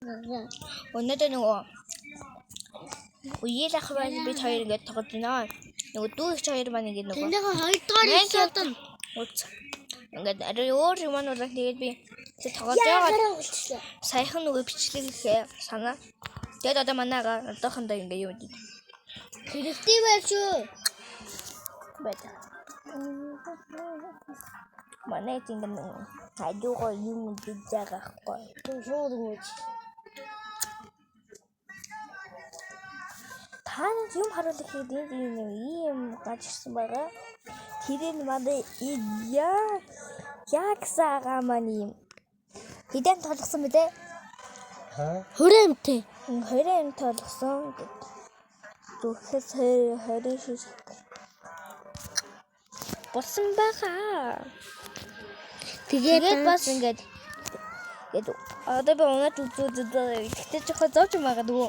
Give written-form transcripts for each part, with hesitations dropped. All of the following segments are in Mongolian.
Өнөөдөр нөгөө үеэл ах маань бид хоёр ингээд тоглож байна. Нөгөө дүү их хоёр маань ингээд нөгөө Тэрнийхээ хоёрдугаар эпизод нь үз. Ингээд арай өөр юм маань бол тэгээд би тэг тоглож байгаа. яагараа болчихлоо. Саяхан нөгөө бичлэг хийхээ санаа. Тэгээд одоо манайгаа одоохондоо ингээд юм гэдэг Хэрэгтэй байл шүү. байдаг. Манай тийм нэг хажуугаа юм гэж байгаа хгүй. Шууд өгөөч. Та нар юм харуулах гээд энд ийм ийм гарч ирсэн байгаа. Тэр нь манай яа яг сага маань юм. Хэдэн толгосон бэ те? Ха? 20 амтай. 20 ам толгосон гэд. Зүрхэс 20 29 болсон байгаа. Тэгээд Тэгээд бас ингээд тэгээд одоо би унаад үзүү гэхдээ жоохон зовж магадгүй.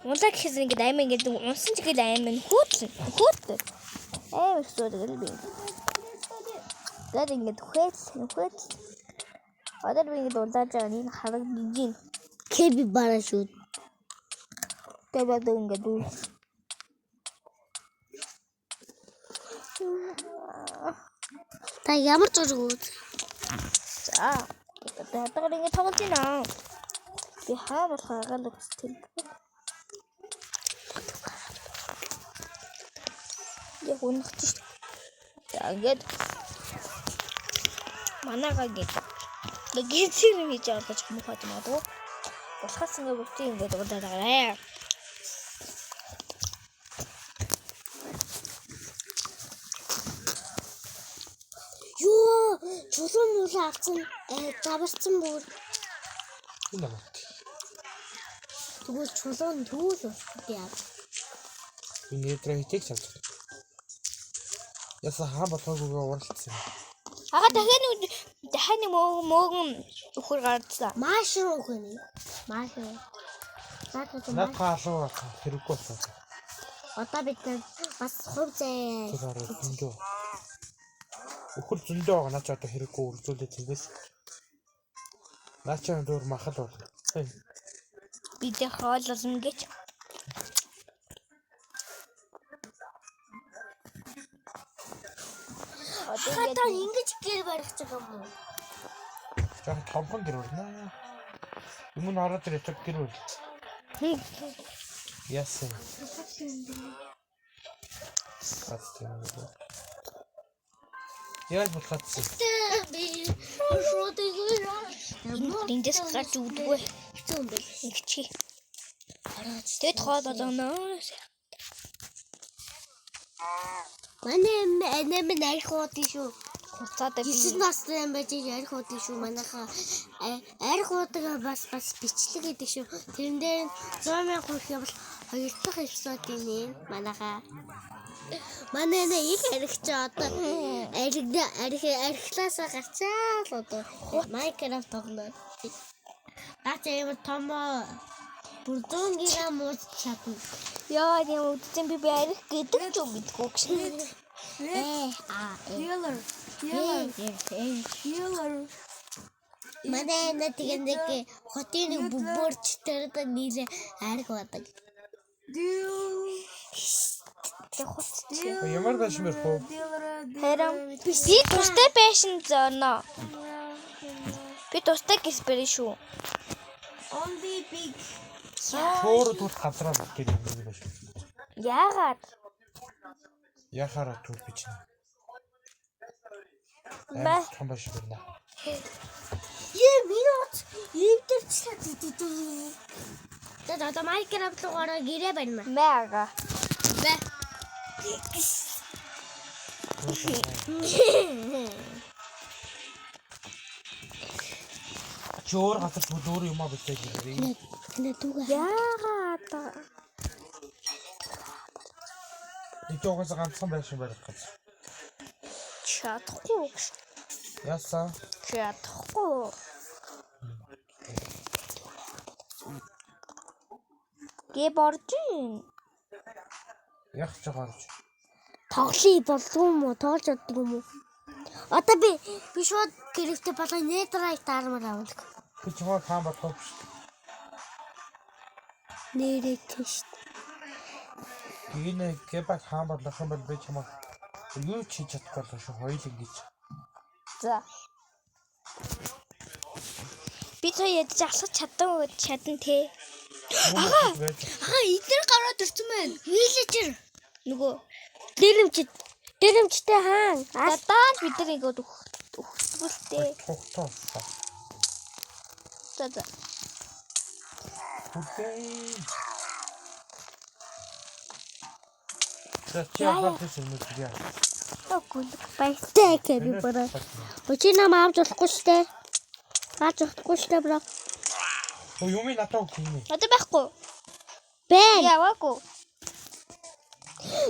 Унлаа гэхээс ингээд аймаа ингээд унсан ч гээл аймаа нь хөөдлөн хөөдөл. Аймаа их зөө тэгэл би. Тэгээд ингээд хөөдөл хөөдөл. Одоо би ингээд унлааж байгаа нь харагдаж байна. Кеби бара шүү. Тэгээд одоо ингээд үл. Та ямар зураг үз? За. Одоо хадгаар ингээд тоглож байна. Би хаа болох агаал үстэл. Яг унах чинь шүү. За ингээд манайгаа ингээд гинцэр юм хийж байгаа гэж муухай юм аа. Болохоос ингээд бүгдийг ингээд удаад байгаа. Юу? Чулуун муулаа авсан, забарсан бүр. Энэ намайг. Тэгвэл чулуун түүл болтой яа. Би нейтралитет авч чадсан. Яса хаа болохгүйгээ уралдсан. Ага дахиад нэг дахиад нэг мөөгөн мөөгөн өхөр гарцсан. Маш уу гэнэ. Маш уу. Наад Наад хаалуу хэрэггүй болсон. Одоо бид нар бас хувь зай. Тэр арай зөндөө. Өхөр зөндөө байгаа наа чи одоо хэрэггүй үржүүлээ тэгээс. Наа чи дөр махал болно. Бид хоол болно гэж. Одоо Хата ингээд ингэж гэр барих гэж байгаа юм уу? Жаахан томхон гэр болно. Юм нь ороод ирэх гэр бол. Яасан. Гац тийм үү. Яаж болохоодсэн? Би шууд ингэж эндээс гарч өгдөггүй. Хэцүү юм бэ? Ингэчи. Тэгэд хоол болгоно. Манай анаа минь арх уудын шүү. Хуцаадаа би 9 настай юм байж арх уудын шүү. Манайхаа арх уудаг бас бичлэг гэдэг шүү. Тэрэн дээр 100 мянга хүрэх юм бол хоёр дахь эпизодын нэ манайхаа. Манай анаа их архич одоо арх арх архлаасаа гарчаа л одоо Minecraft тоглоо. Наач амар томоо бүр 100 гига мууч чадна. Яа тийм үдцэн би арих гэдэг ч юм мэдгүй гэж. Э а э. Dealer, dealer, Э. dealer. Манай ана тэгээ нэг хотын нэг бөмбөрч тэр дэ нийлээ арх бадаг. Deal, Тэг хуц. Ямар байшин барих вэ? dealer, Харин би тустай байшин зорно. Би тустай гэс бэрэ шүү. Only big. Шууру түр газраа гэр юм байшин. Яагаад? Яхаараа түр бичнэ. Ба Амар том байшин барина. Е минут эвдэрчлээ. Тэгээд одоо Minecraft руу ороо гэрээ барина. Мага. Бэ. Чи өөр газар түр өөр юм а бэлдээ гэрээ. Нэ түүгээ. Яагаад? Нэг угаасаа ганцхан байшин барих гэж. Чадахгүй. Яасан? Чадахгүй. Гэ боржин. Яг ч гарч. Тоглоё болдгоо юм уу? Тоглож чаддаг юм уу? Одоо би шууд гэрэгтэй болоо netherite armor авах. Би чамайг хаан болгох биш. Нэрээ тийш. Гинэ Гебаг хаан болгох юм бол би чамайг юу ч хийж чадахгүй болно шүү. Хоёул ингэж. За. Би цоо ядаж алхаж чадсан чадан те. Ага. Аха эднэр гараад ирсэн байна. Вилежер Нөгөө дэрэмчд дэрэмчтэй хаан. гадаад бид нар ингээд өгтгөлтэй. Тухтаа. За за. Хүрдээ. За чи яхах гэсэн юм бэ? Үгүй. Баяртай гэх би бороо. Өчиг нам авч болохгүй штэ. Авч болохгүй штэ бро. Оо юм надад өгөх юм. Одоо байхгүй. Бэн. Яваагүй.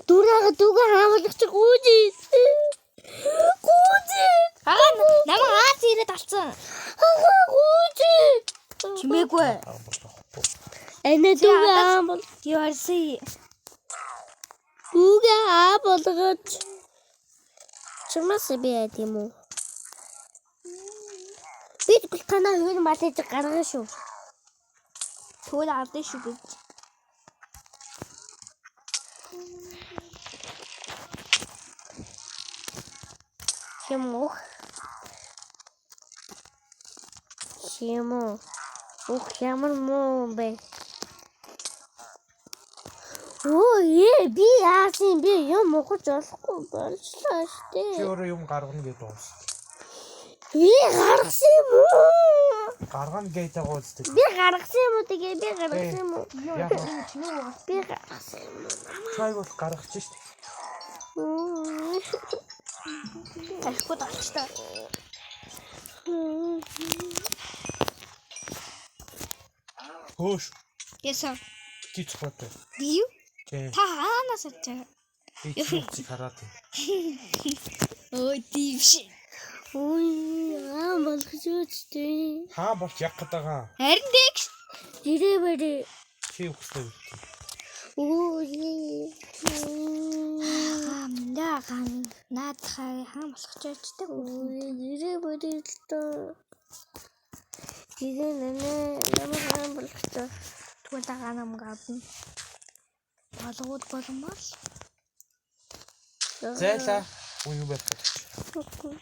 Дүрээ дүүгээ хаан болгох чи гүйж. Гүйж. Аа намайг Аз ирээд алцсан. Аха гүйж. Чимээгүй. Хаан болгох. Энэ дүүгээ хаан бол Яварсан. дүүгээ хаан болгож. Чамаас би яа тийм үү? Би тэгвэл танаа хөр малэж гаргана шүү. Тэгвэл авдаа шүү гэж. Юм уу? Юм уу? Ух ямар муу юм бэ? Оо ээ би яасан би юм ухаж болохгүй болчлаа Чи штэ. өөрөө юм гаргана гэдэг юм. Би гаргасан юм уу? Гаргана гэж байгаа үстэй. Би гаргасан юм уу тэгээ би гаргасан юм уу? Яг Би гаргасан юм уу? чай бол гаргаж штэ. Мм. Тарахгүй далчтай. Хөөш. Ясан. Чи цохоод. Би юу? Тий. Та хаанаас авч байгаа? Би чи хараад. Өө тийм ши. Ой аа болгож үсттэй. Хаан болж яг гэдэг байгаа. Харин тэгш. Дэрээ бэрээ. Чи өгсөө үгүй. Өө. Аа гам наад хаа хаан болох ч очдөг. Нэрээ бодолтой. Тэгээ нэнэ намайг хаан болгоцоо. Тэгвэл дагаа нам гадна. Болгоод боломол. Зайлаа. Үгүй юу байх вэ? Үгүй.